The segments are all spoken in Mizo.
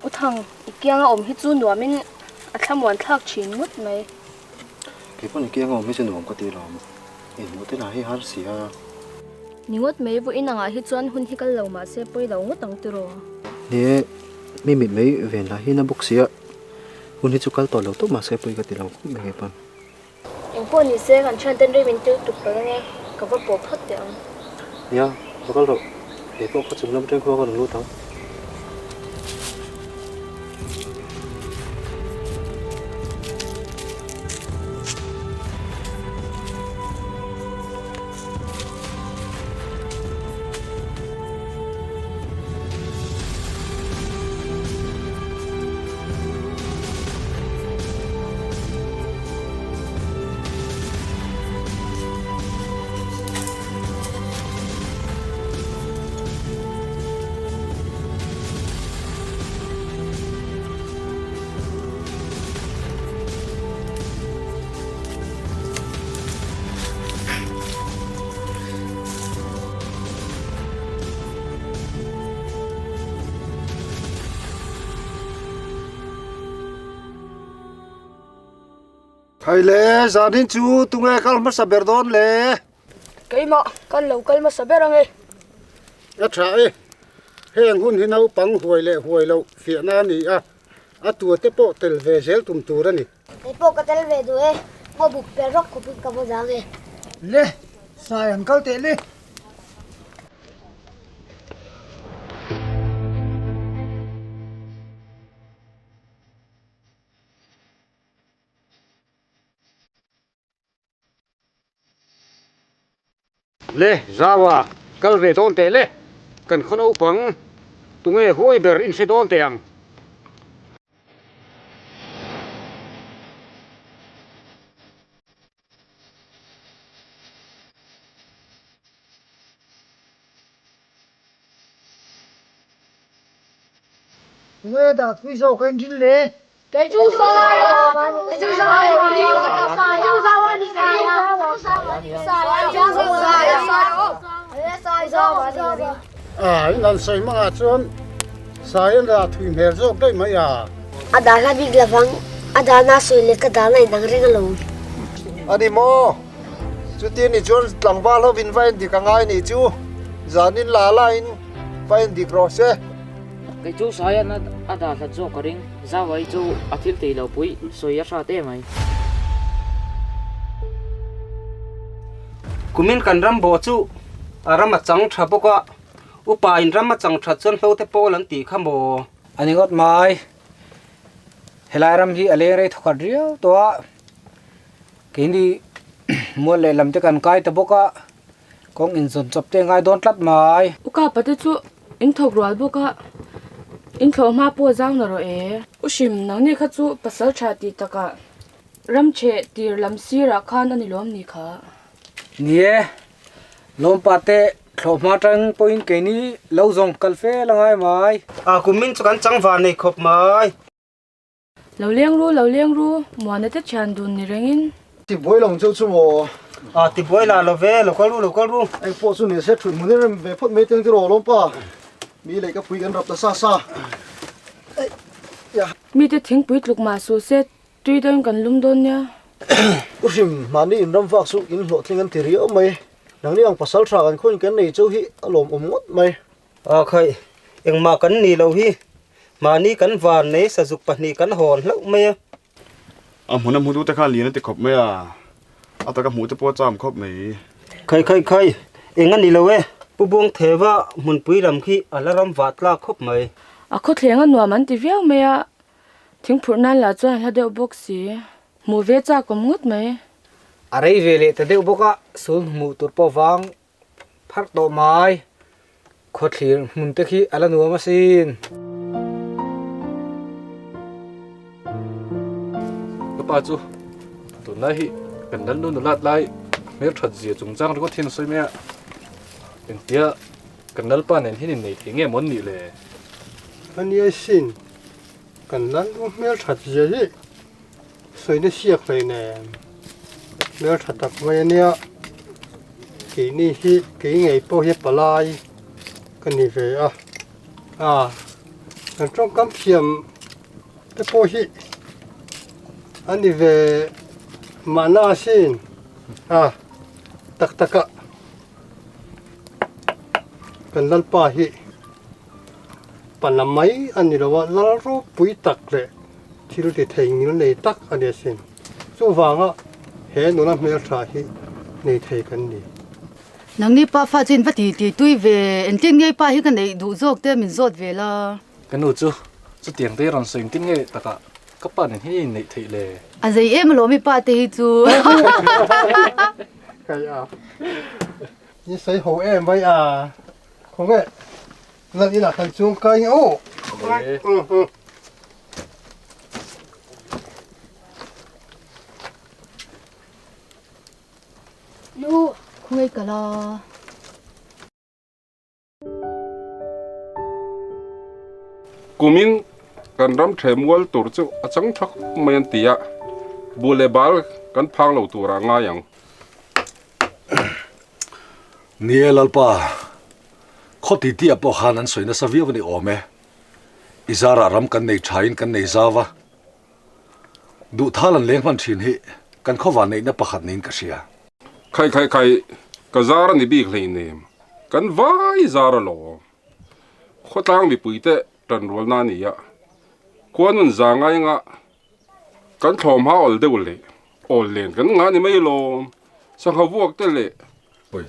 U Thang, i kianga awm hi chu nuamin a thlamuan thlak thin ngawt mai. Kei pawh i kianga awm hi chu nuam ka ti lo. Inhmuh te lah hi har si a. Ni ngawt mai, vawiin angah hi chuan hun hi kal lo mah se pawi lo ngawt ang tiraw? Ni e, mi mit mai ven lah hi na bawk si a, hun hi chu kal tawh lo tawp mah se pawi ka ti lo khawp mai kei pawn. Engpawh ni se kan thianten rei min tir tuk palh ange, ka va pawh phawt teh ang. Nia, va kal rawh, kei pawh khaw chung lam atang khua ka rawn lut ang. Thai le, zanin chu tunge kal hmasa ber dawn le? Keimah, kan lo kal hmasa ber ange. A tha e, heng hun hi naupang huai leh huai loh fiahna a ni a, a tua te pawh tel ve zel tum tur a ni. Kei pawh ka tel ve duh e, ngaw buk per rawk khawpin ka va zang e. Le, sai an kal teh le. Le, Zaua, kal ve dawn teh le, kan khaw naupang tunge huai ber in hre dawn teh ang. Tunge dah thui zawk a inrin le? Kei chu Sai Kei chu Sai Kei chu Sai Sai A, in an sawi hmangah chuan Sai an dah thui hmel zawk daih mai a. A dah hla bik lovang, a dahna sawi leh ka dahna inang reng alawm. A ni maw? Chuti ni chuan tlangval hovin va endik a ngai nih chu. Zanin la lain va endik rawh se. Kei chu Saian a dah hlat zawk ka ring. Zawai chu a thil tei lo pui sawi a hrat em ai. Kumin kan ram bawh chu a ram a chang tha bawk a, upa in ram a chang that chuan hlo te pawl an tih kha maw? A ni ngawt mai. Helai ram hi a leng rei thawkhat riau tawh a, keini mual lehlam te kan kai ta bawk a, kawng inzawn chawp te a ngai dawn tlat mai. U Kapa te chu in thawk rual bawk a, in thlawh hma pawh zau na rawh e. U Hrim, nangni kha chu pasal tha tih takah ram cheh tir lam sirah khan a ni lawm ni kha? Ni e, lawmpa te thlawh hma tang pawhin keini lo zawng kal fel a ngai mai. A kumin chu kan changva nei khawp mai. Lo leng ru, lo leng ru, Muana te thian dun ni rengin. Tibuai lo ang cheu chu maw? A, tibuai lah lo ve, lo kal ru, lo kal ru. Eng pawh chu ni se thut hmun in rem ve phawt mai teng tiraw lawmpa. Mi leh ka pui kan rap ta sa sa. Mite thingpui tluk mah suh se, tui deuhin kan lum dawn nia. U hrim, mahni in ram vak chu in hlawhtling an ti riau mai. Nangni ang pasal tha kan khawiin kan nei cheu hi a lawmawm ngawt mai. A khaih, engmah kan ni lo hi. Mahni kan van nei sazuk pahnih kan hawn hlauh mai a. A hmun a hmutu te khan lian a ti khawp mai a, a taka hmuh te pawh a cham khawp mai. Khaih khaih khaih, eng a ni lo e. Pu Buangtheva hmunpui lam khi a la ram vah tlak khawp mai. A khawthleng a nuam an ti viau mai a, thingphurh nan lah chuan a hla deuh bawk si. Hmuh ve chak awm ngawt mai. A rei ve leh ta deuh bawk a, sul hmuh tur pawh vang Pharh tawh mai, khawthlir hmun te khi a la nuam asin. Ka pa chu tunlai hi kan Lalnu nulat lai hmelthat zia chungchang ringawt hian a sawi mai a, engtia kan Lalpa nen hian innei thei nge maw an nih le? A nia sin, kan Lalnu hmelthat zia hi Sawina siak hlei nen hmeltha tak mai a nia, keini hi kei ngei pawh hi palai ka ni ve a, a. Kan tawngkam thiam te pawh hi a ni ve mahna asin a tak tak a kan lalpa hi pana mai a ni lo a lal ropui tak leh thil ti thei ngil nei tak a ni asin chuvanga he nula hmeltha hi nei thei kan ni. Nangni pa fa chu in va ti ti tui ve, engtin nge pa hi ka neih duh zawk te min zawt ve la. Ka nu chu chutiang te rawn sawi engtin nge takah ka pa nen hi in neih theih le? A zei em alawm i pa te hi chu. Kai a, i sawi ho em mai a, khawnge lal inah kan chuang kai nge aw. Nu, khawngaih ka la. Kumin kan ram ṭhe mual tur chu a chang ṭha khawp mai an ti a, buh leh bal kan phang lo turah a ngai ang. Ni e Lalpa, khaw titi ah pawh khan an sawi nasa viau a ni awm e. I zarah ram kan nei ṭhain kan nei zau va. Duhthal an leng hman thin hi kan khawva neihna pakhat niin ka hria. Khai khai khai, ka zar a ni bik hleinem, kan vai zar alawm. Khawtlang mipuite tanrualna a ni a, khuanun za ngai anga kan thlawm ha awl deuh leh awl len kan ngah ni mai alawm, sangha vuak te leh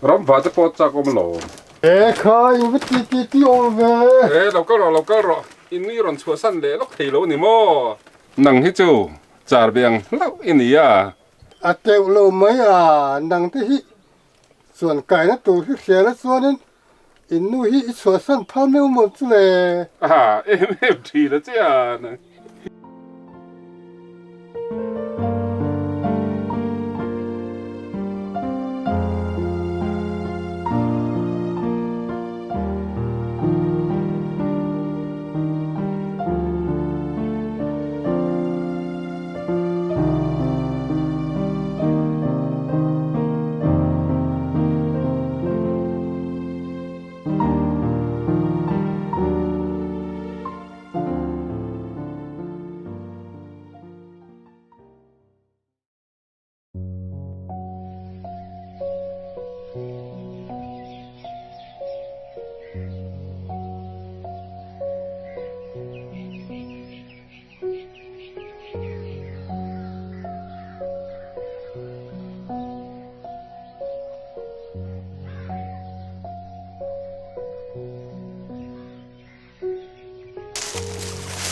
ramva te pawh chak awm alawm. E khai, in va ti ti ti awm ve. E lo kal rawh, lo kal rawh, in nui rawn chhuahsan leh lawk thei lo ni maw? Nang hi chu char ve ang hlauh i ni a. A teuh lo mai a, nang te hi chuan kaina tur hi hria la chuanin in nu hi i chhuahsan phal meuh maw chu le? A, em em thin a che a.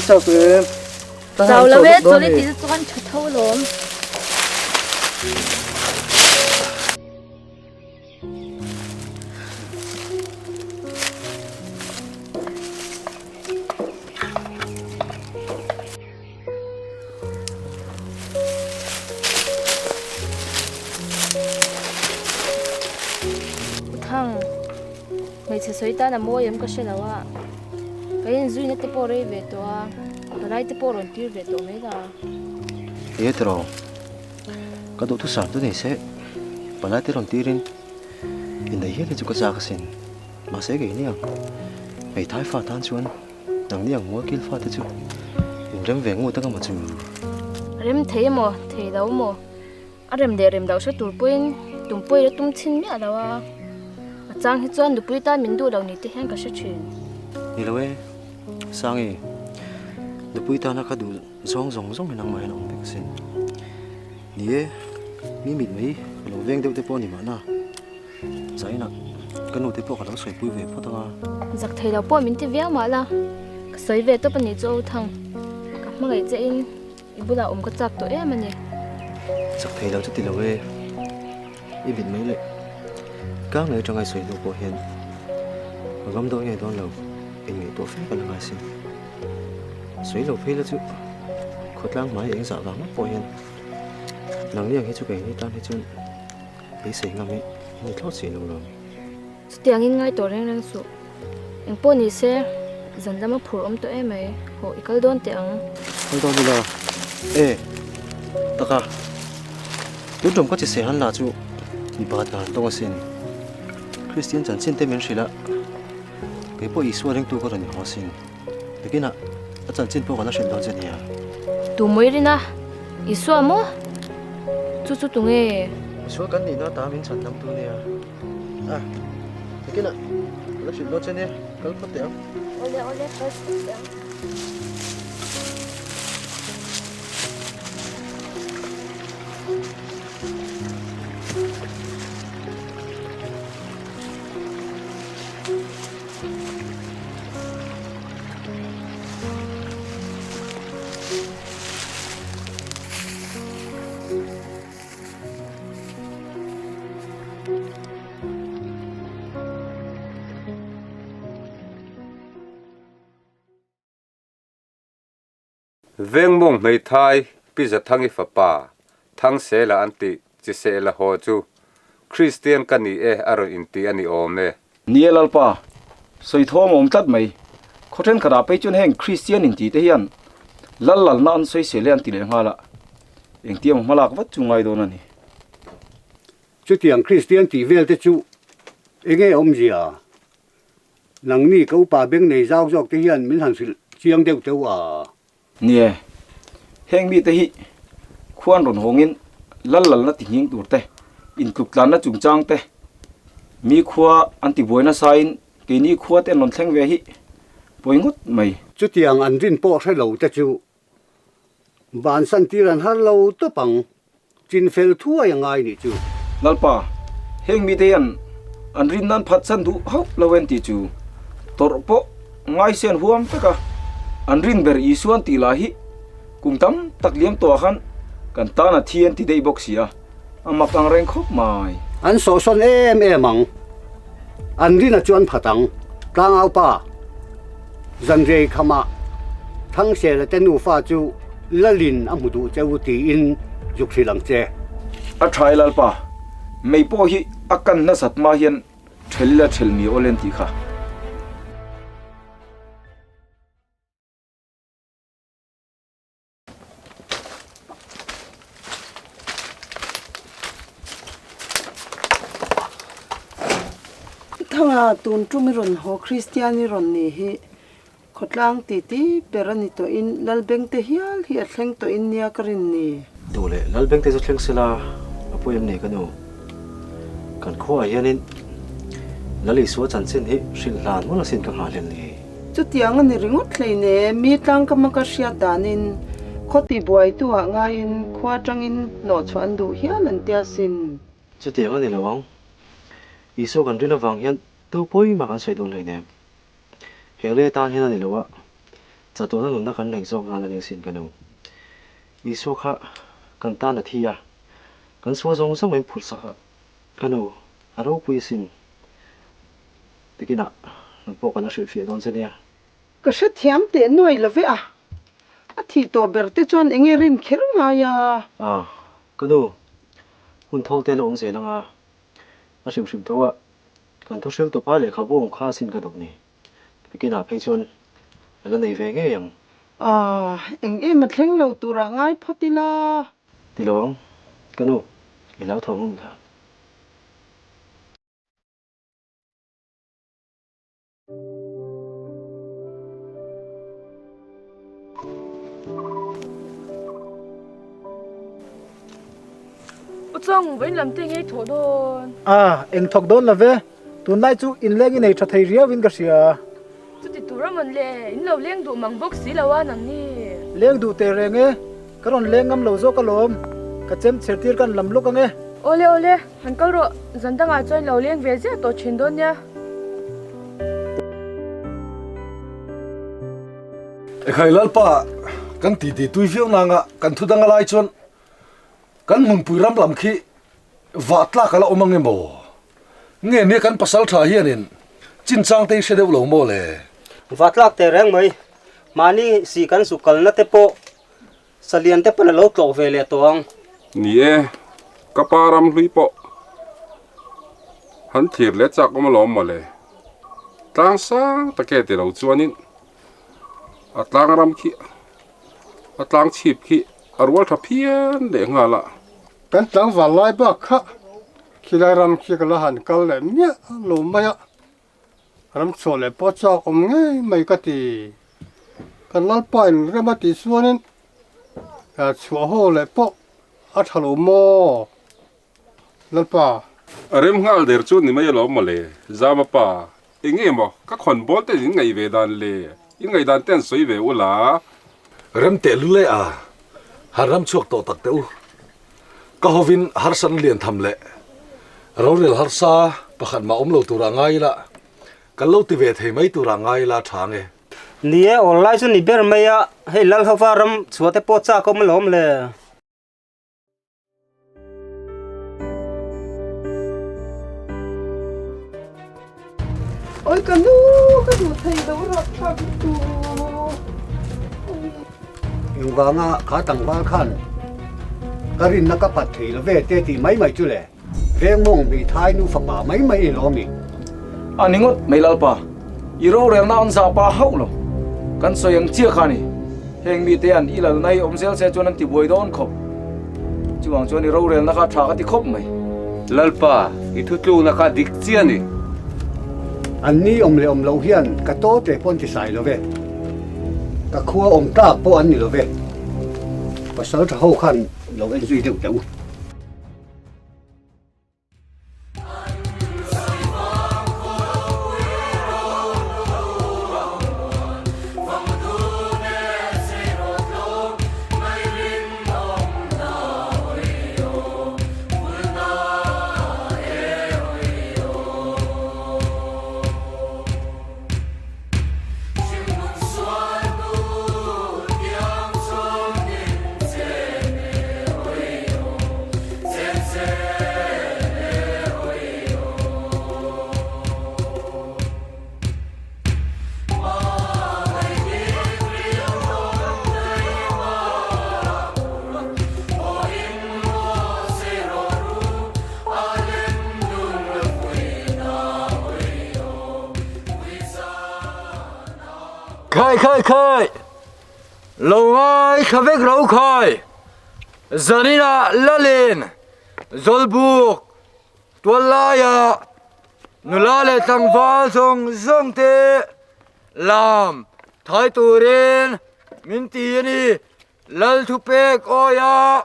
Chau lo e, chawlh i tih chu kan tha tho alawm. Thang, hmeichhe sawi tan a mawi em ka hre lo a, ka inzuina te pawh rei ve tawh a, palai te pawh rawn tir ve tawh mai la. He tiraw, ka duhthusam chu nei se, palai te rawn tirin inneih hial hi chu ka chak asin, mahse kei nia, hmeithai fa tan chuan. Nangni ang mual kil fate chu in rem ve ngut anga maw chu? Rem thei emaw, thei lo maw? A rem leh rem loh hre tur pawhin tum pawhin a tum chhin miah lo a. A chang hi chuan nupui tan min duh lo ni te hian ka hre thin. Ni lo e, Sangi, nupui tana ka duh zawng zawng zawng hi nangmah hian a awm vek asin. Ni e, mi mit mai ka lo veng deuh te pawh a ni mahna. Zainah ka nu te pawh ka lo sawipui ve phawt ang a. Zak thei lo pawh min ti viau mah la, ka sawi ve tawp a ni chu Othang. Ka hmangaih che in i bulah awm ka chak tawh em a ni. Zak thei lo chu ti lo e, i mit mai leh kang leh atanga i sawi hnu pawh hian ka ngam dawn nge dawn lo inngaihtuah fe ka la ngai sin. Sawi lo phei la chu khawtlang hmai eng zah vang ngawt pawh hian nangni ang hi chu keini tan hi chuan Beisei ngam hi i ni thlawt si lo lawm. Chutiang in ngai tawh reng reng suh. Eng pawh ni se, zan lama phur awm tawh em mai. Hawh, i kal dawn teh ang. Kal dawn ila. E, taka. Tun tum ka chi se han la chu i bat ka han tawng asin. Kristian chanchin te min hrilh a, kei pawh Isua ringtu ka rawn i haw asin. Nakinah a chanchin pawh ka la hrilh dawn che nia. Tu mawi rin a? Isua maw? Chu chu tunge? Isua kan nihna ta min chhan dam tu nia. A, nakinah ka la hrilh dawn che nia, kal phawt teh ang. Awle awle, kal phawt teh ang. Vengmawng hmeithai Pi Zathangi fapa Thangsela an tih Chisehla haw chu Kristian ka ni e a rawn inti a ni awm e. Ni e Lalpa, sawi thawm a awm tlat mai. Khaw thenkhatah phei chuan heng Kristian inti te hian Lal lalna an sawi sel e an ti leh nghal a, engtia maw hmalak vat chu ngai dawn a ni. Chutiang Kristian tih vel te chu enge awmzia? Nangni ka upa beng nei zau zawk te hian min han hrilh chiang deuh teuh a. Ni e, heng mite hi khuan rawn hawngin lal lalna ti nghing tur te, intluk tlanna chungchang te, mi khua an ti buai nasain keini khua te an rawn thleng ve hi pawi ngawt mai. Chutiang an rin pawh hre lo te chu bansan tir an har lo tawp ang. Chin fel thuai a ngai nih chu. Lalpa, heng mite hian an rin nan phatsan duh hauh lo en tih chu tawrh pawh ngai sen huam vek a, an rin ber Isua an tih lah hi kum tam tak liam tawhah khan kan tan a thi an ti daih bawk si a, a mak ang reng khawp mai. An sawhsawn em em ang. An rin a chuan phat ang. Tlangaupa, Zanrei khamah Thangsela te nufa chu Lalin a hmu duh che u tiin zuk hrilh ang che. A tha e Lalpa, mei pawh hi a kan nasat hma hian ṭhel ila ṭhel mi awl en tih kha. Thanga tun tum i rawn haw Kristian i rawn ni hi khawtlang titi ber a ni tawhin Lalbengte hial hi a thleng tawhin nia ka rin ni. Duh leh Lalbengte chu thleng sela a pawi em ni ka nu? Kan khuaah hianin Lal Isua chanchin hi hrilh hlan mawlh asin ka nghah hlel ni. Chutiang a ni ringawt hlein e, mi tlangkama ka hriat danin khaw tibuaitu ah ngaiin khua atangin hnawhchhuah an duh hial an tia sin. Chutiang a ni lo ang. Isua kan rin avang hian tu pawimah kan sawi dawn hleinem. He lei atan hian a ni lo a, chatuahna nunna kan neih zawk nan a ni asin ka nu. Isua kha kan tan a thi a, kan sual zawng zawng min phurh sak a, ka nu, a ropui asin. Tikinah nang pawh kan la hrilhfiah dawn che nia. Ka hrethiam teh nuai lo ve a, a thih tawh ber te chuan enge rin kher ngai a? A, ka nu, hun thawl te la awm zel ang a, a hrim hrim tho a, kan thu hril tawpa lehkhabu awm kha asin ka duh ni. Tikinah phei chuan a la nei ve ngei ang. A, eng em a thleng lo turah ngai phawt ila. Ti lo ang, ka nu, i lo tho ngum kha. U Chawng, vawiin lam te ngei thawh dawn. A, eng thawk dawn lo ve. Tunlai chu inleng i nei tha thei riauin ka hria. Chuti tur a mawn le, in lo leng duh mang bawk si lo a nang ni. Leng duh teh reng e, ka rawn leng ngam lo zawk alawm, ka chem chher tir kan lam lawk ang e. Awle awle, han kal rawh, zan dangah chuan lo leng ve ziah tawh thin dawn nia. Ekhai Lalpa, kan titi tui viau nanga kan thu dang alai chuan kan hmunpui ram lam khi vah tlak ala awm ang emaw? Nge nia kan pasal tha hianin chinchang te hi hre deuh lo maw le? Vah tlak teh reng mai, mahni si kan zuk kalna te pawh salian te pawn a lo tlawh ve leh tawh ang. Ni e, ka pa ram hlui pawh han thlir leh chak awm alawm maw le? Tlang sang take ti lo chuanin a tlang ram khi a tlang chhip khi a rual tha phian leh nghal a. Kan tlangval lai bak kha khilai ram khi ka la han kal leh miah lo mai a, ram chhuah leh pawh chak awm ngei mai ka ti. Kan Lalpa in rem a tih chuanin chhuah haw leh pawh a tha lo maw Lalpa? A rem nghal der chu ni mai alawm mawle, Zama pa, eng nge maw ka khawn bawl ten in ngaih ve dan le, in ngaih dan te an sawi ve ula. Rem teh lu leh a, han ram chhuak tawh tak teh u. Ka hovin harsan lian tham leh rorel harsa pakhat mah awm lo turah ngai ila, kan lo ti ve thei mai turah ngai ila tha nge. Ni e, awl lai chu ni ber mai a, hei Lalhova ram chhuah te pawh chak awm alawm le. Oi ka nu, ka duh thei lo rapthlak lutuk. Engvanga kha tlangval khan ka rinna ka pat thei lo ve te tih mai mai chu le. Veng mawng hmeithai nu fapa mai mai i lawm i. A ni ngawt mai Lalpa, i rorelna an zah pa hauh lo. Kan sawi ang chiah kha ni. Heng mite an i lalna hi awm zel se chuan an ti buai dawn khawp. Chuvang chuan i rorelna kha tha ka ti khawp mai. Lalpa, i thutlukna kha dik chiah a ni. An ni awm leh awm loh hian ka to te pawh an ti sai lo ve. Ka khua awm tlak pawh an ni lo ve. Pasal tha ho khan lo en zui deuh teh u. Khai khai khai! Lo ngai thla vek ro khai! Zaninah Lalin, Zawlbuk, Tuallaia nula leh tlangval zawng zawng te lam thai turin min ti a ni. Lal thupek awia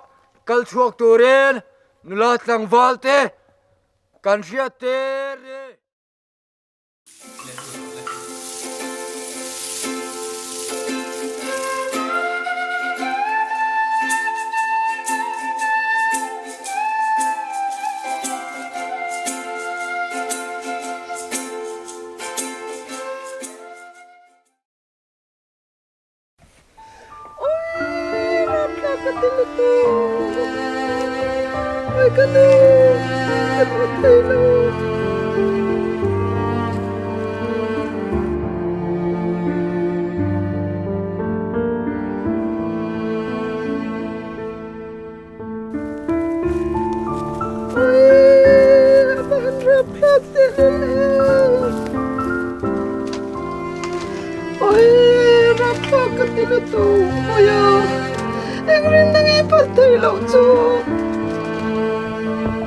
kal chhuak turin nula tlangval te kan hriat tir ni.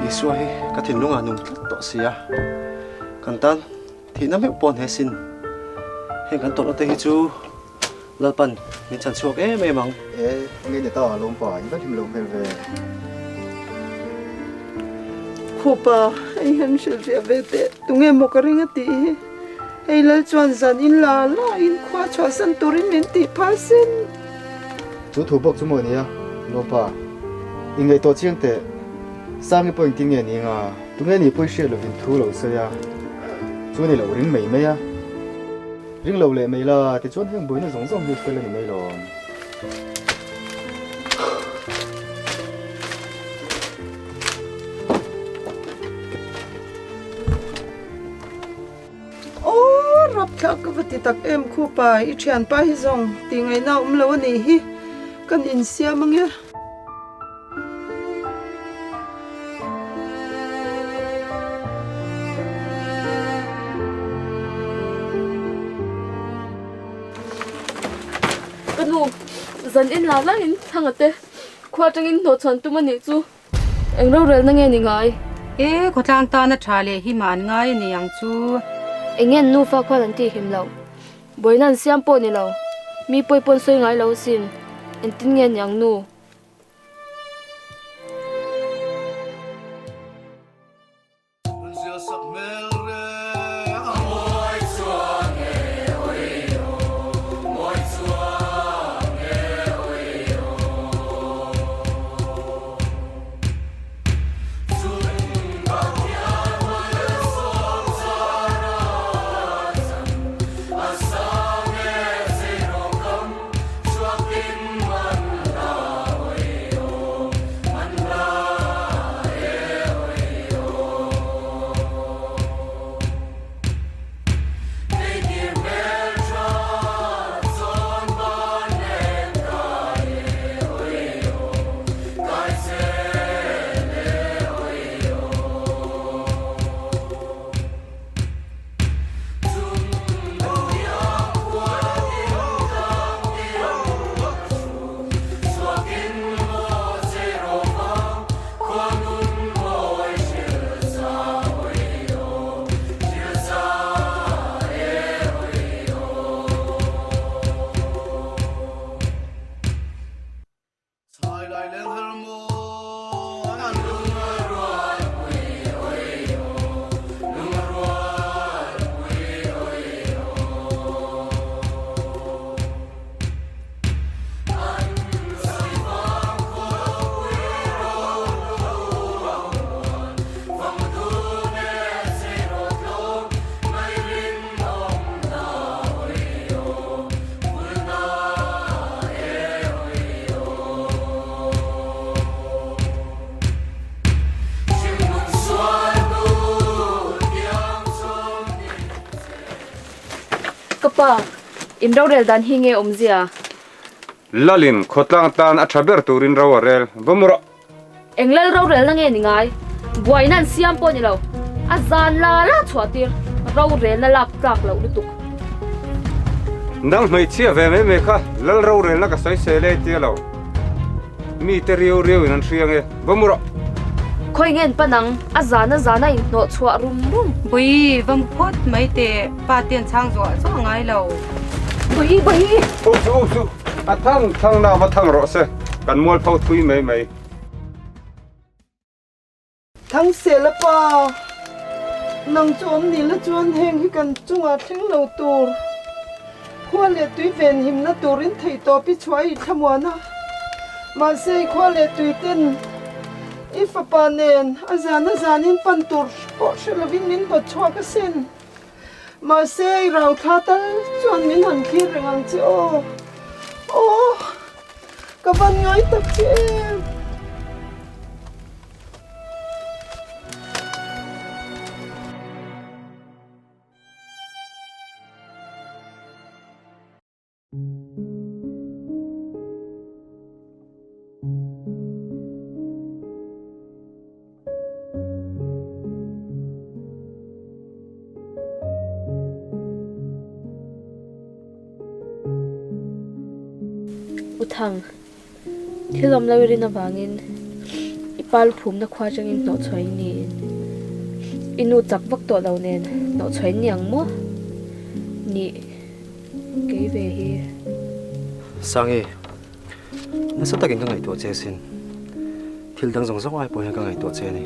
Isua hi ka thinlungah nung tlat tawh si a, kan tan thihna meuh pawh hne sin. Heng kan tawrhna te hi chu Lalpan min chhan chhuak em em ang. E, nge ni ta lawm pa, i va hlim lo hmel ve. Khupa, hei hian hrilh riah ve teh, tunge maw ka ring a tih hi. Hei lal chuan zan in la la in khua chhuahsan turin min tih phal sin. Chu thu bawk chu maw nia, lawm pa, i ngaihtuah chiang teh. Sangi pawh engtin nge ni anga, tunge ni pawh i hriat lovin thu lo sawi a, chu ni lo ring mai mai a. Ring lo leh mai la, tichuan heng buaina zawng zawng hi fel a ni mai lawm. Aw, rapthlak ka va ti tak em khupa, i thianpa hi zawng tih ngaihna a awm lo a nih hi, kan insiam ange. Ka nu, zan in la la in thanga te khua atangin hnawh chhuan tum a nih chu. Eng rorelna nge ni ngai? E, khawtlang tana tha leh hi mah an ngai a ni ang chu. Eng nge an nufa khuan an tih him loh? Buaina an siam pawh ni lo. Mi pawi pawn sawi ngai lo asin. Engtin nge niang nu? Ka pa, in rorel dan hi nge awmzia? Lalin khawtlang tan a tha ber turin ro a rel va mu rawh. Eng lal rorelna nge ni ngai? Buaina an siam pawh ni lo. A zan la la chhuah tir rorelna lak tlak loh lutuk. Nang hmeichhia ve mai mai kha lal rorelna ka sawi sel e tia lo. Mi te riau riau in an hria nge va mu rawh. Khawi nge an pan ang? A zan a zan a inhnawh chhuah rum rum. Bawi va mu phawt mai teh. Pa te an chhang zuah zuah ngai lo. Bawi bawi. Awm suh awm suh. A thang thang na va thang rawh se. Kan mualpho thui mai mai. Thangsela pa, nang chu awm ni la chuan heng hi kan chungah thleng lo tur, khua leh tui venhimna turin theihtawp i chhuah i thlamuan a, mahse i khua leh tui ten i fapa nen a zan a zanin pan tur pawh hre lovin min bawt chhuak asin. Mahse i rauthla tal chuan min han thlir reng ang che aw. Aw, ka van ngai tak che em. U Thang, thil awm lo i rin avangin i pa luphumna khua atangin hnawhchhuah in niin i nu chak vak tawh lo nen hnawhchhuah in ni ang maw? Nih kei ve hi. Sangi, nasa takin ka ngaihtuah che asin. Thil dang zawng zawng ai pawh hian ka ngaihtuah che a ni.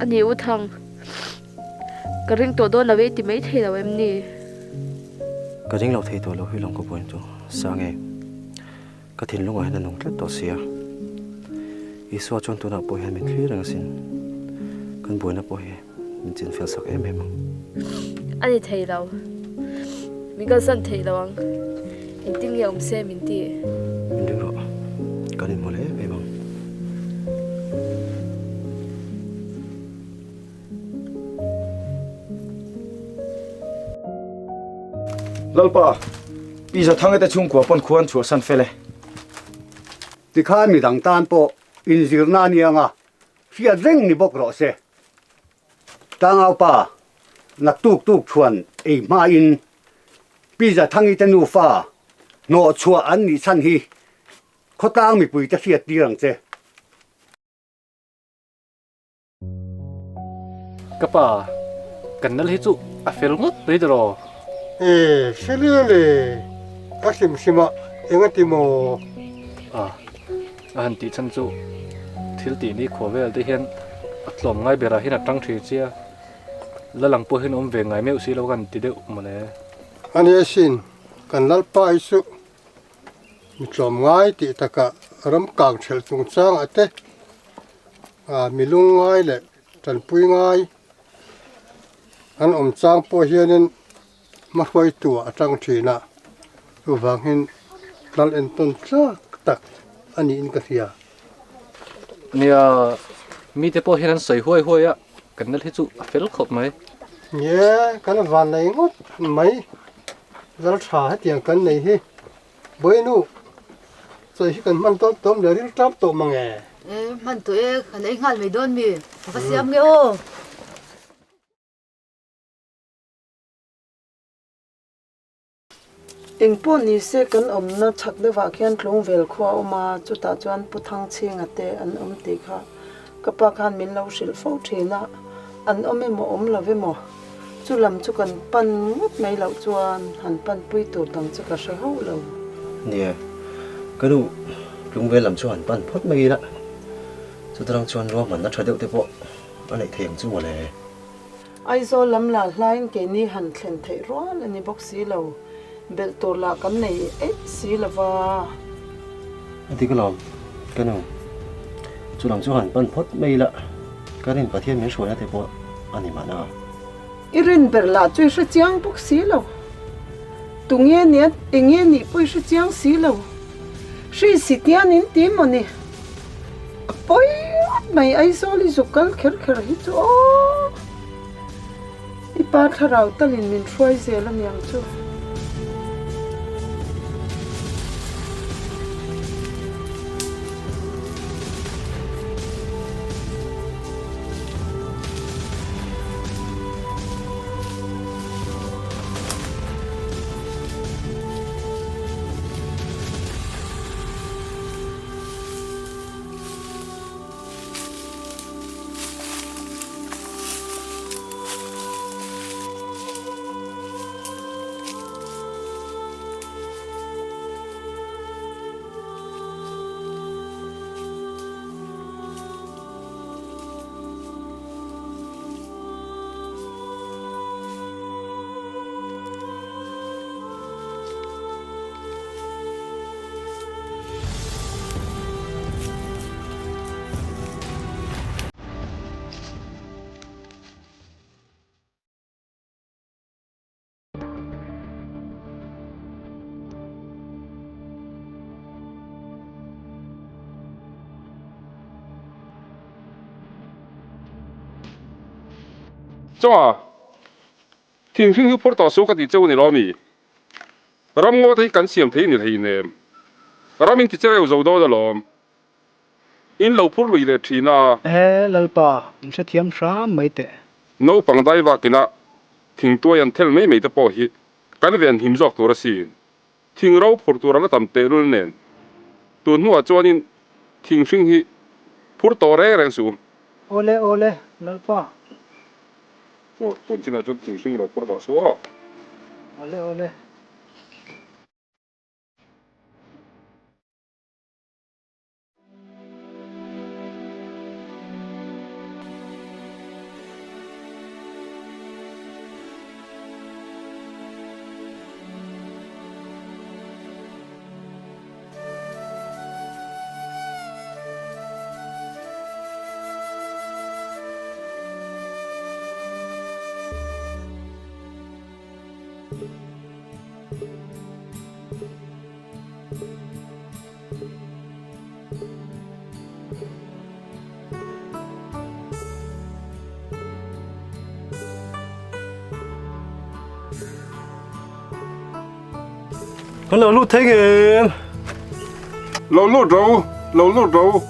A ni U Thang, ka ring tawh dawn lo e i ti mai thei lo em ni? Ka ring lo thei tawh lo hi lawng ka buain chu Sangi, ka thinlungah hian a nung tlat tawh sia. Isua chuan tunah pawh hian min thlir reng asin. Kan buaina pawh hi min chinfel sak em em ang. A ni thei lo. Min kalsan thei lo ang. Engtin nge awm se min ti? Min ring rawh. Kan inhmu leh em em ang. Lalpa, Pi Zathanga te chhungkua pawn khua an chhuahsan fel e. Tikhan midang tan pawh inzirna a nia nga, hriat reng ni bawk rawh se. Tlangau pa, naktuk tuk chuan ei hmain Pi Zathangi te nufa hnawh chhuah an nih chhan hi khawtlang mipuite hriat tir ang che. Ka pa, Kan nal hi chu a fel ngawt mai tiraw? E, fel e le, ka hrim hrim a, eng a ti maw? A, a han tih chhan chu thil tih ni khua vel te hian a tlawm ngai berah hian a tang thin chia, la lang pawh hian awm ve ngai meuh si lo ka han ti deuh mawle. A nia sin, kan Lalpa hi chu mi tlawm ngai tih takah ram kang thelh chungchangah te, mi lungngai leh tanpui ngai an awm chang pawh hianin hmahruaitu ah a tang thin a, chuvangin lal entawn tlak tak a niin ka hria. Nia, mite pawh hian an sawi huai huai a, kan nal hi chu a fel khawp mai. Nia, kan van nei ngawt mai, lal tha hetiang kan nei hi. Buainu, chawi hi kan hman tawm tawm leh ril tap tawh mang e. E, hman tawh e, kan ei nghal mai dawn mi, ka va siam nge aw. Eng pawh ni se kan awmna chhak deuhah khian Tlungvel khua a awm a, chutah chuan Pu Thangchhinga te an awm tih kha ka pa khan min lo hrilh fo thin a, an awm emaw awm lo emaw. Chu lam chu kan pan ngawt mai loh chuan han panpui tur dang chu ka hre hauh lo. Nia, ka nu Tlungvel lam chu han pan phawt mai ila, chutarang chuan ruahmanna tha deuh te pawh a neih thei ang chu mawle. Aizawl lam lah hlain keini han thlen theih rual a ni bawk si lo, belh tur lah kan nei eih si lo va. A dik alawm, ka nu. Chu lam chu han pan phawt mai ila, ka rin Pathian min hruaina te pawh a ni mahna. I rin ber lah chu i hre chiang bawk si lo. Tunge nia enge nih pawh i hre chiang si lo. Hri si tian in ti maw ni? A pawi ngawt mai Aizawl i zuk kal kher kher hi chu aw. I pa thlarau talin min hruai zel aniang chu. Chaw, thinghring hi phawrh tawh suh ka tih cheu a ni lo ami? Ram ngaw te hi kan siam thei ni hleinem. Ram in ti chereu zo dawn alawm. In lo phur lui leh thin a. He Lalpa, in hrethiam hram mai teh. Naupang dai vakin a thingtuai an thel mai mai te pawh hi kan ven him zawk tur asin. Thing ro phur tur a la tam tehlul nen tun hnuah chuanin thing hring hi phur tawh reng reng suh. Awle awle Lalpa. Tun chinah chuan thing hring lo phur tawh suh aw. Awle awle. Kan lo lut thei ngem. Lo lut ro, lo lut ro.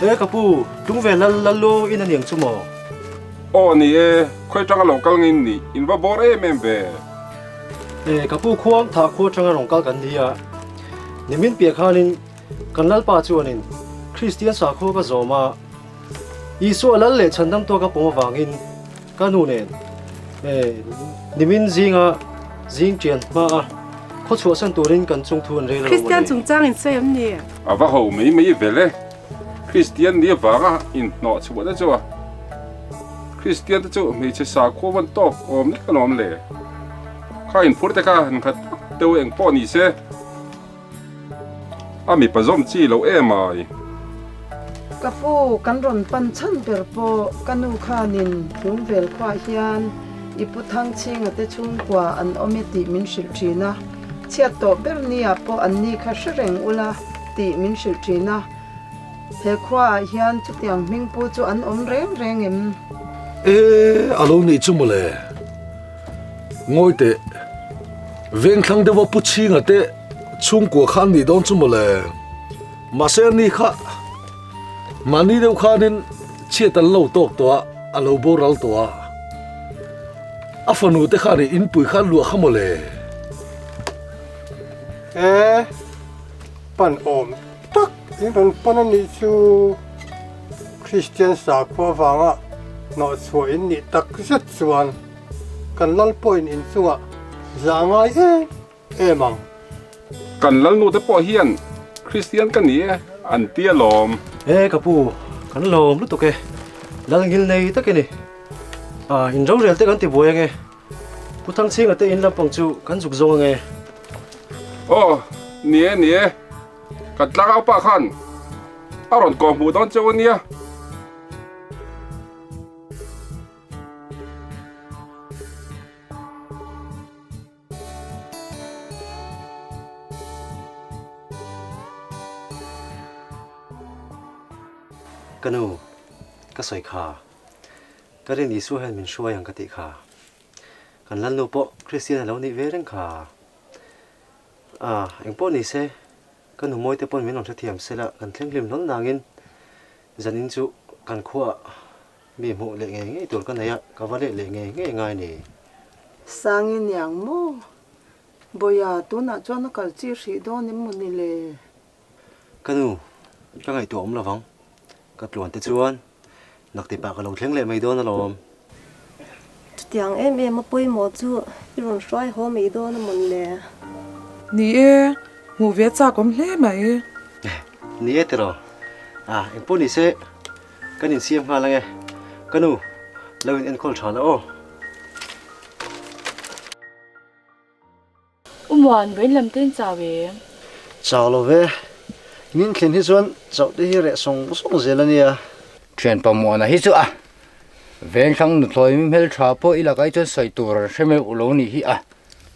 E ka pu, tung ve lal lal lu in a niang chu maw? Aw ni e, khawi tanga lo kal ngei ni, in va bawr em em ve. E ka pu khuang tha khua tanga rawn kal kan ni a, nimin piah khanin kan Lalpa chuanin Kristian sakhua ka zawm a, Isua lal leh chhandam tuaka pawm avangin ka nu nen E, nimin zinga zing ṭian hma a, khaw chhuahsan turin kan chung thu an rel alo mawle. Kristian chungchang in sawi em ni? A va ho mai mai vel e. Kristian ni avanga inhnawh chhuah te chu a. Kristian te chu hmeichhe sakhua van tawk awm lek alawm le. Kha inphur te kha han khat tak deuh eng pawh ni se. A mipa zawm chi loh em ai. Ka pu, kan rawn pan chhan ber pawh ka nu khanin Hlumvel khuaah hian i pu Thangchhinga te chhungkua an awm e tih min hrilh thin a, chhiat tawh ber nia pawh an ni kha hre reng ula tih min hrilh thin a, he khuaah hian chutiang hming pu chu an awm reng reng em? E, a lo nih chu mawle. Ngawi teh, Vengthlang deuha Pu Chhinga te chhungkua kha an nih dawn chu mawle. Mahse ani kha mahni deuh khanin chhiat an lo tawk tawh a, a lo boral tawh a. A fanu te khan in inpui kha an luah kha mawle. E, pan awm tak in rawn pan a nih chu Kristian sakhua avanga hnawhchhuah in nih tak zet chuan kan lal pawhin inchungah zah ngai em em ang. Kan lalnu te pawh hian Kristian ka ni e an ti alawm. E ka pu, kan lawm lutuk e, lal ngil nei tak i ni. Ah, in rorel te kan ti buai ange, Pu Thangchhinga te in lampang chu kan zuk zawng ange. Aw, ni e, ni e, kan tlangau pa khan a rawn kawh hmuh dawn cheu ania. Ka nu, ka sawi kha. Ka rin Isua hian min hruai ang ka tih kha. Kan Lalnu pawh Kristian a lo nih ve reng kha. Ah, engpawh ni se, ka nu mawite pawn min rawn hrethiam sela kan thleng hlim hlawl nangin zanin chu kan khuaah Mi hmuh leh ngei ngei tur ka nei a, ka va leh leh ngei ngei ngai ni. Sangi niang maw? Bawia, tunah chuan a kal chi hrih dawn em maw ni le? Ka nu, ka ngaihtuah awm lovang. Ka tluan te chuan naktipah ka lo thleng leh mai dawn alawm. Chutiang em em a pawimawh chu i rawn hruai haw mai dawn a mawn le? Ni e, hmuh ve chak awm hle mai. Ni e tiraw? Ah, engpawh ni se. Kan insiam nghal ange. Ka nu, lo in enkawl tha la aw. U Muan, vawiin lam te in chau em? Chau lo ve. Min thlen hi chuan chauh te hi reh sawng sawng zel a nia. Thianpa Muana hi chu a vengthlang nuthlawi mi hmeltha pawh i lakah hi chuan sawi tur an hre meuh lo nih hi a.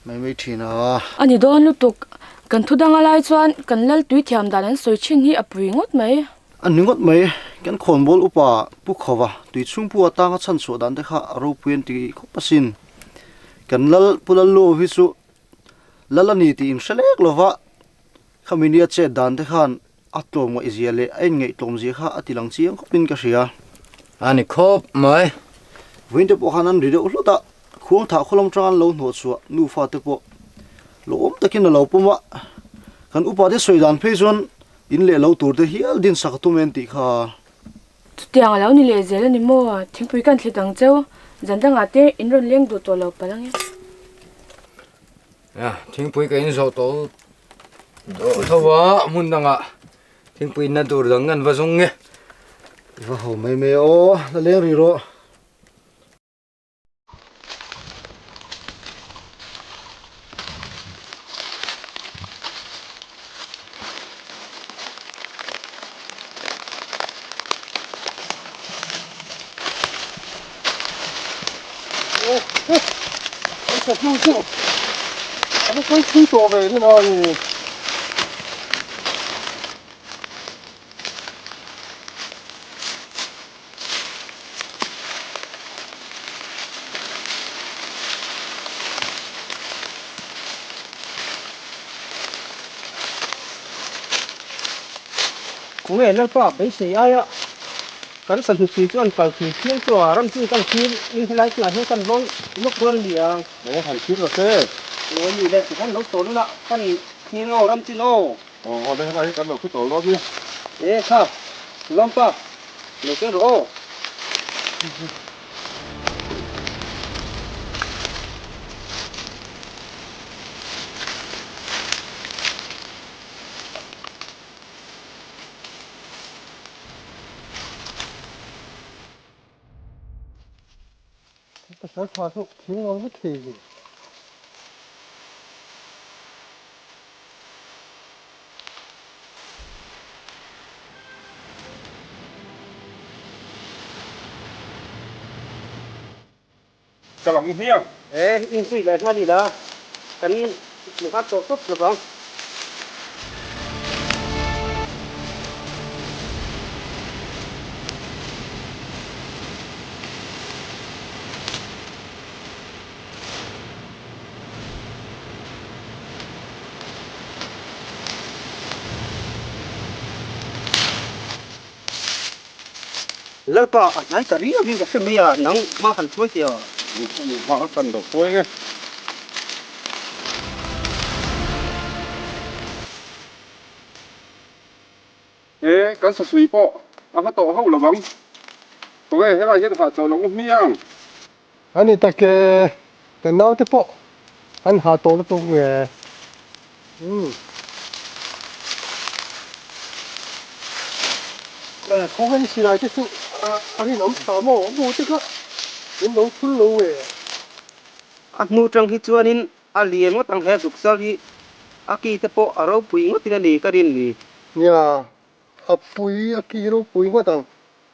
Mai mai thin a. A ni dawn lutuk. Kan thu dang a lai chuan kan lal tui thiam dan an sawi thin hi a pui ngawt mai. A ni ngawt mai, kan khawnbawl upa Pu Khova tui chhungpu atanga chhan chhuah dan te kha a ropui an ti khawp asin. Kan lal Pu Lallu hi chu lal a ni tih in hre lek lova, khami nia chet dan te khan a tlawm ngaih zia leh a inngaih tlawm zia kha a ti lang chiang khawpin ka hria. A ni khawp mai. Vawiin te pawh khan an ri deuh hlawt a, khuang thah khawlam tang an lo hnawh chhuah nufa te pawh lawm takin a lo pawm a, kan upa te sawi dan phei chuan In leh lo tur te hial din sak a tum em tih kha. Chutiang a lo ni leh zel a ni maw? Thingpui kan thlit ang cheu, zan dangah te in rawn leng duh tawh lo palh ang e. A, thingpui ka in zawh tawh dawh tho a, hmun dangah thingpui inna tur dang an va zawng nge. I va ho mai mai aw, la leng rih rawh. Kunge Lalpa beisei aia kan sahnu chhui chuan kal thui thiang chu a ram chin kan thlir in helai chungah hian kan lawn lawk dawn a ni ang. Aw han thlir rawh se. Aw ni le tikhan lo tawl ula kan thlir aw ram chin aw. Aw aw le helai hi kan lo thu tawl dawn nia. E kha Lawmpa lo ken rawh aw. Pasal tha chu thing ang vek thei ve. Ka lang hmiang. E, inzui leh nghal ila kan hmu nghal tawh tawp lovang. Lalpa a hnai ta riau hi ka hre mai a, nang hma han hruai teh a. Hma ka kan lo hruai nge. E, kan sasui pawh a hla tawh hauh lo ang. Khawnge helai hian hah chauh lo hmiang. A ni tak e, kan naute pawh an hah tawh lutuk nge. Umm. Khawnge silai te chu a rinawm tha maw? A hmu te kha min lo thul lo nge. A hnu tang hi chuanin a lian ngawt ang he zuk sal hi a ki te pawh a ropui ngawtin a ni ka rin ni. Nia, a pui a ki ropui ngawt ang,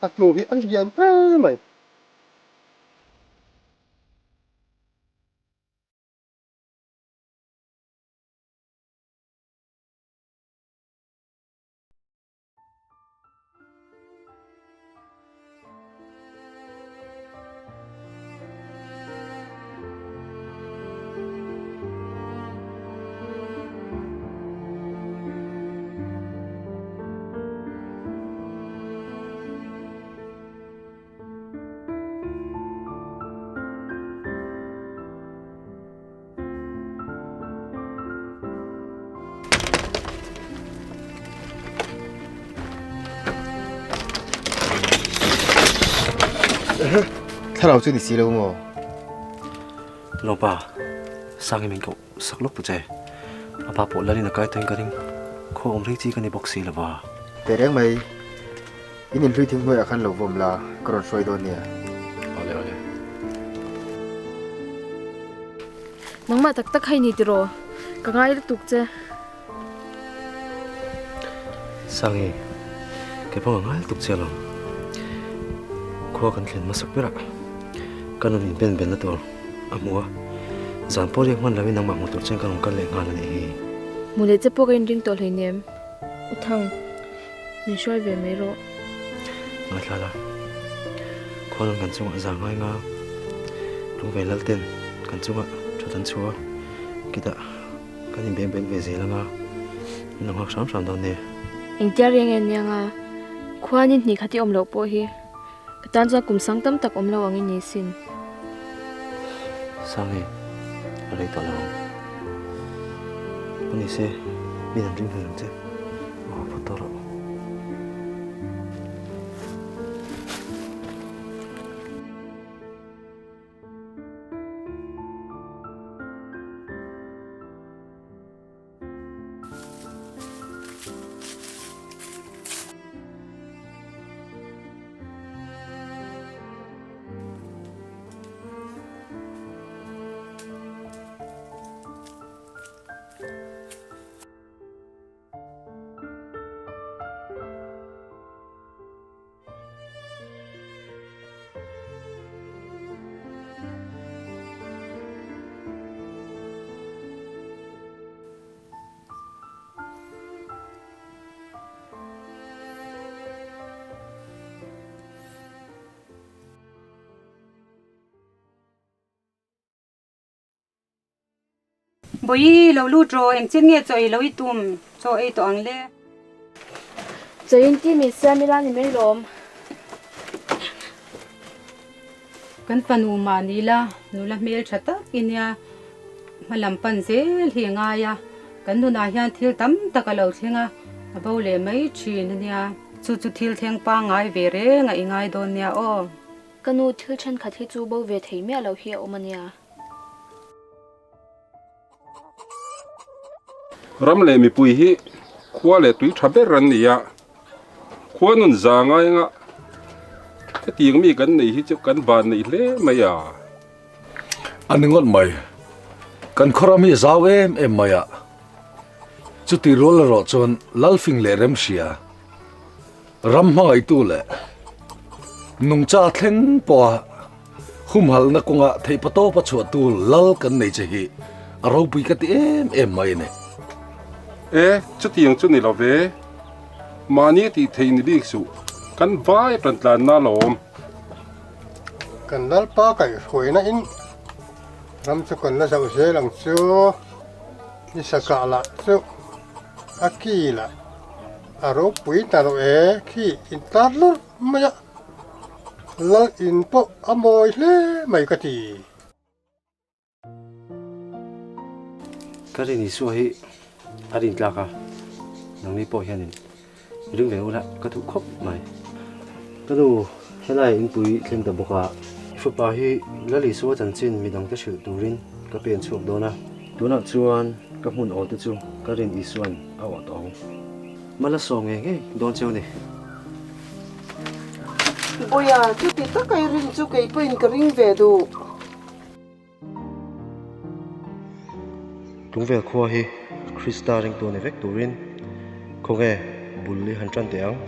a hnu hi a lian hle mai. Thlarau chu ni si lo maw? Lawpa, Sangi min koh sak lawk ta che. A pa pawh lalin a kai tawhin ka ring. Khaw awm rei chi ka ni bawk si lova. Teh reng mai. In inhlui thing hnuaiah khan lo vawm la, ka rawn hruai dawn nia. Awle awle. Nangmah tak tak hei ni tiraw? Ka ngai lutuk che. Sangi, kei pawh ka ngai lutuk che alawm. Khua kan thlen hmasak berah ka nun inben belna tur a hmu a, zan pawh riak hman loin nangmah hmu tur chuan ka rawn kal leh nghal a nih hi. Hmu leh che pawh ka inring tawh hleinem, U Thang. Min hruai ve mai rawh. Ngaithla la, khualan kan chungah za ngai nga, Lungvei Lalten kan chungah that an chhuah a, kitah kan inbeng bel ve zel anga, min lo nghak hram hram dawn nia. Engtia reng en nia nga, khuanin hnih khat i awm loh pawh hi ka tan chuan kum sang tam tak awm lo ang i ni sin. Sangi, a rei tawh lo ang. Ni se, min han ring hlel ang che. Aw, phawt tawh rawh. Bawi lo lut rawh, engchin nge chaw ei lo i tum? Chaw ei tawh ang le. Chaw in ti mi siam ila ni mai lawm. Kan fanu mah ni la, nula hmel tha tak i nia, hma lam pan zel hi a ngai a, kan nunah hian thil tam tak a lo thleng a, a bo leh mai thin a nia. Chu chu thil thleng pangngai ve reng a i ngai dawn nia aw. Ka nu thil thenkhat hi chu bo ve thei miah lo hi a awm a nia. Ram leh mipui hi khua leh tui tha ber an ni a, khua nun za ngai anga hetiang mi kan nei hi chu kan van neih hle mai a. A ni ngawt mai. Kan khawram hi a zau em em mai a. Chuti rual erawh chuan Lalfing leh Remhria, ram hmangaihtu leh nungcha thleng pawha humhalhna kawnga theihpatawpa chhuahtu Lal kan nei che hi a ropui ka ti em em mai a ni. E, chutiang chu ni lo ve. Mahni tih theih ni bik suh, kan vai tan tlanna alawm. Kan Lalpa kaihhruaina in ram chu kan la zoh zel ang chu. Ni sakah lah chu a ki lah a ropui ta rawh e khi in tar lurh mai a, Lal in pawh a mawi hle mai ka ti. Ka rin Isua hi a rin tlak a, nangni pawh hianin ring ve ula ka duh khawp mai. Ka nu helai inpui thleng ta bawk a, i fapa hi Lal Isua chanchin midangte hrilh turin ka pen chhuak dawn a, tunah chuan ka hmun awl te chu ka rin Isua'n a awh tawh ang. Mala sawm ngei ngei dawn cheu ni. Bawiha, chuti taka i rin chu kei pawhin ka ring ve duh. Tlungvel khua hi Krista ringtu ni vek turin khawnge bul i han tan teh ang.